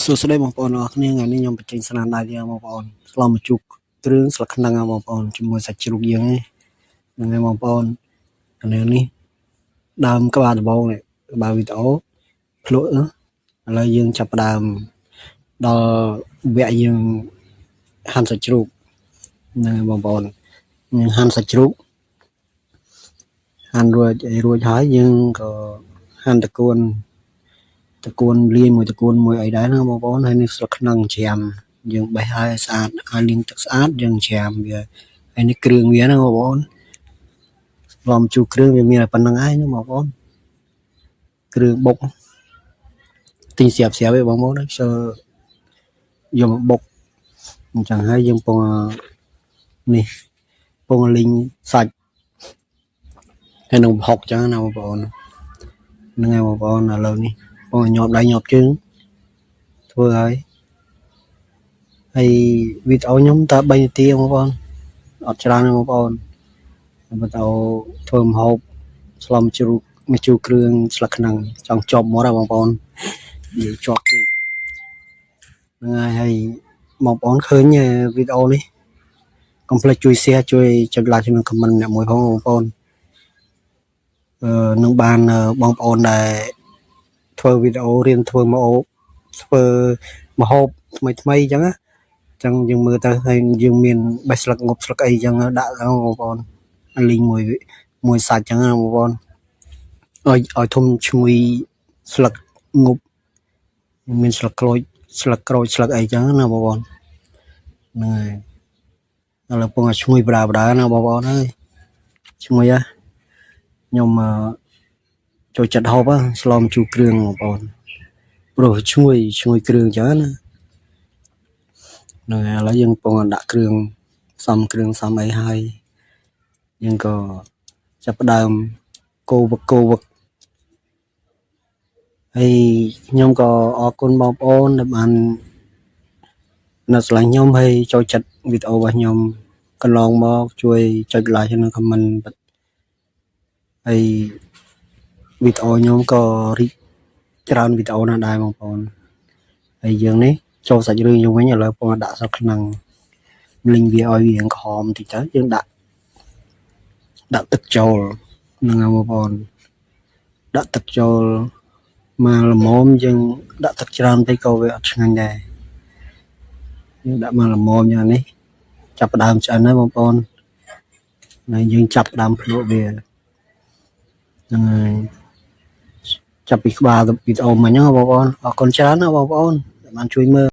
សួស្តីបងប្អូនទាំងអស់គ្នាថ្ងៃនេះខ្ញុំបញ្ចេញស្នាដៃទៀតបងប្អូនស្លម្ជូរគ្រឿងស្លឹកខ្នឹងបងប្អូនជាមួយសាច់ជ្រូកយើងហ្នឹងហើយបងប្អូនអានេះដើមក្បាលដំបងនេះក្បាលវីដេអូភ្លក់ឥឡូវយើងចាប់ផ្ដើមដល់វគ្គយើងហាន់សាច់ជ្រូកហ្នឹងហើយបងប្អូនយើងហាន់សាច់ជ្រូកហាន់រួចអីរួចហើយយើងក៏ហាន់តកួនតកួនលាយមួយតកួនមួយអីដែរណាបងប្អូនហើយនេះស្លឹកខ្នឹងច្រាមយើងបេះឲ្យស្អាតហើយលាងទឹកស្អាតយើងច្រាមវាហើយនេះគ្រឿងវាណាបងប្អូនស្លម្ជូរគ្រឿងវាមានតែប៉ុណ្្នឹងឯងណាបងប្អូនគ្រឿងបុកទិញស្រាប់ស្រាប់ឯងបងប្អូនខ្ជិលយកមកបុកអញ្ចឹងហើយយើងពងនេះពងលីងសាច់ហើយនឹងប្រហុកអញ្ចឹងណាបងប្អូនហ្នឹងហើយបងប្អូនឥឡូវនេះពងញាប់ដៃញាប់ជើងធ្វើហើយហើយវីដេអូខ្ញុំតែ3នាទីបងប្អូនអត់ច្រើនទេបងប្អូនវីដេអូធ្វើម្ហូបស្លម្ជូរម្ជូរគ្រឿងស្លឹកខ្នឹងចង់ជាប់មាត់ហើយបងប្អូននិយាយជាប់ពេកហ្នឹងហើយហើយបងប្អូនឃើញវីដេអូនេះកុំភ្លេចជួយ share ជួយចុច like និង comment អ្នកមួយផងបងប្អូនអឺនឹងបានបងប្អូនដែលធ្វើវីដេអូរៀនធ្វើម្ហូបធ្វើម្ហូបថ្មីថ្មីអញ្ចឹងណាអញ្ចឹងយើងមើលទៅហើយយើងមានបេះស្លឹកងប់ស្លឹកអីអញ្ចឹងដាក់ទៅបងប្អូនលីងមួយមួយសាច់អញ្ចឹងណាបងប្អូនឲ្យធំឈ្ងុយស្លឹកងប់មានស្លឹកក្រូចស្លឹកក្រូចស្លឹកអីចឹងណាបងប្អូនហ្នឹងហើយឥឡូវពងឲ្យឈ្ងុយបដាបដាណាបងប្អូនអើយឈ្ងុយហ៎ខ្ញុំចូលចិត្តហូបស្លម្ជូរគ្រឿងបងប្អូនព្រោះឈ្ងុយឈ្ងុយគ្រឿងចឹងណាហ្នឹងហើយឥឡូវយើងពងដាក់គ្រឿងសំគ្រឿងសំអីហើយយើងក៏ចាប់ផ្ដើមកូវឹកកូវឹកហើយខ្ញុំក៏អរគុណបងប្អូនដែលបាននៅស្រឡាញ់ខ្ញុំហើយចូលចិត្តវីដេអូរបស់ខ្ញុំកន្លងមកជួយចុច like និង comment ហើយវីដេអូខ្ញុំក៏រីកច្រើនវីដេអូណាស់ដែរបងប្អូនហើយយើងនេះចូលសាច់រឿងយើងវិញឥឡូវពងដាក់ស្លឹកខ្នឹងលីងវាឲ្យវាក្រហមតិចទៅយើងដាក់ដាក់ទឹកចូលហ្នឹងហើយបងប្អូនដាក់ទឹកចូលមកល្មមយើងដាក់ទឹកច្រើនពេកក៏វាអត់ឆ្ងាញ់ដែរយើងដាក់មកល្មមយ៉ាងនេះចាប់ផ្ដើមឆ្អិនហើយបងប្អូនហើយយើងចាប់ផ្ដើមភ្លក់វាហ្នឹងហើយចាប់ពីក្បាលវីដេអូមិញហ្នឹងបងប្អូនអរគុណច្រើនណាបងប្អូនដែលបានជួយមើល។